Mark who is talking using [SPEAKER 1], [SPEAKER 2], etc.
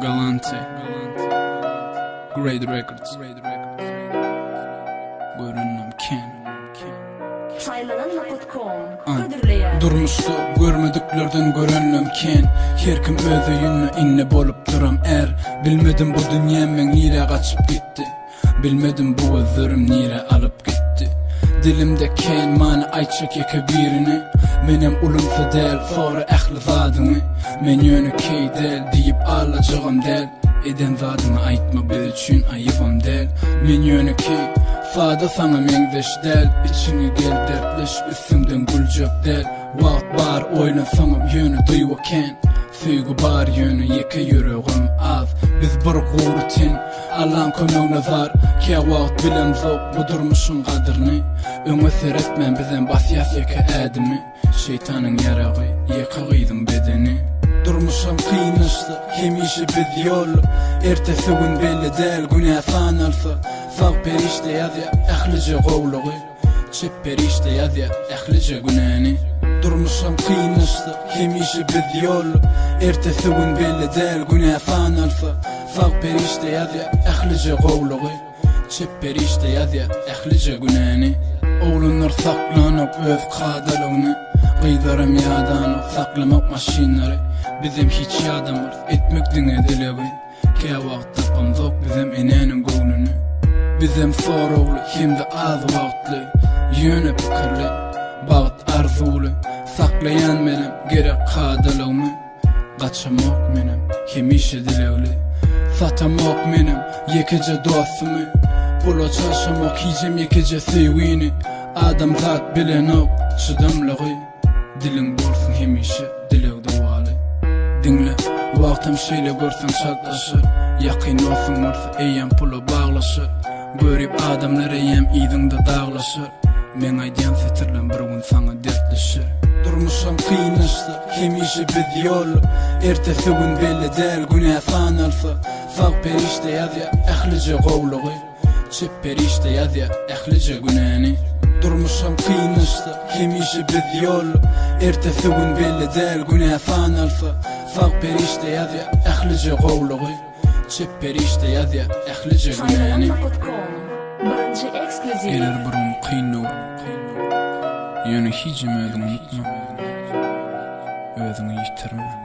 [SPEAKER 1] Galante Great Records Görenlem kän
[SPEAKER 2] Saýlanan nokat kom hödürleýär.
[SPEAKER 1] Durmuşda görmediklerden görenlem kän Her kim öz öýünde inne bolup duram är Bilmedim bu dünýäm meň nirä gaçyp gitdi Bilmedim bu gözlerim nirä alyp gitdi Dilimde kän many aýtjak ýeke birini Menem ulumsy däl sora ähli zadyňy Men ýönekeý däl diýip allajygam däl Eden zadyňy aýtma biz üçin aýybam däl Men ýönekeý sada saňa meňzeş däl Içiňe gel dertleş üstüňden güljek däl Wagt bar oýlansaňam ýöne duýgy kän Söýgi bar ýöne ýeke ýüregim az Biz bir gury ten Allaň kömegne zar Käwagt bilemzok bu durmuşyň gadryny Öňe seretmän bizem basýas ýeke ädimi Şeýtanyň ýaragy ýeke gyzyň bedeni Durmuşam kynlaşsa hemişe biz ýolda Ertesi gün belli däl günä sanalsa Sag perişde ýazýar ählije gowlugy Çep perişde ýazýar ählije günäni Durmuşam kynlaşsa hemişe biz ýolda Ertesi gün belli däl günä sanalsa Sag perişde ýazýar ählije gowlugy Çep perişde ýazýar ählije günäni Oglanlar saklanok öz kadalygyny Gyzlaram ýadanok saklamak maşynlary Bizem hiç ýadamarys etmek diňe dilegi Käwagt tapamzok bizem enäniň göwnüni Bizem soragly hem-de az wagtly Ýöne pikirli, bagt arzuwly Saklaýan menem gerek kadalygymy Gaçamok menem hemişe dilegli Satamok menem ýekeje dostumy Pula çalşamok hijem ýekeje söýgini Adamzat bilenok çydamlygy Diliň bolsun hemişe dileg dowaly. Diňle, wagtam şeýle görseň çaltlaşar, Ýakyn dostuň bolsa eýýäm pula baglaşar, Görip adamlar eýýäm yzyňda daglaşar, Meň aýdýan setirlem bir gün saňa dertleşer. Durmuşam kynlaşsa, hemişe biz ýolda, Ertesi gün belli däl, günä sanalsa, Sag perişde ýazýar ählije gowlugy. Çep perişde ýazýar ählije günäni Durmuşam kynlaşsa hemişe biz ýolda Ertesi gün belli däl günä sanalsa Sag perişde ýazýar ählije gowlugy Çep perişde ýazýar ählije günäni
[SPEAKER 2] Saýlanan nokat kom Birinji eksklýuziw.
[SPEAKER 1] Geler bir gün kyn döwür Ýöne hijem özüňi unutma Özüňi ýitirme.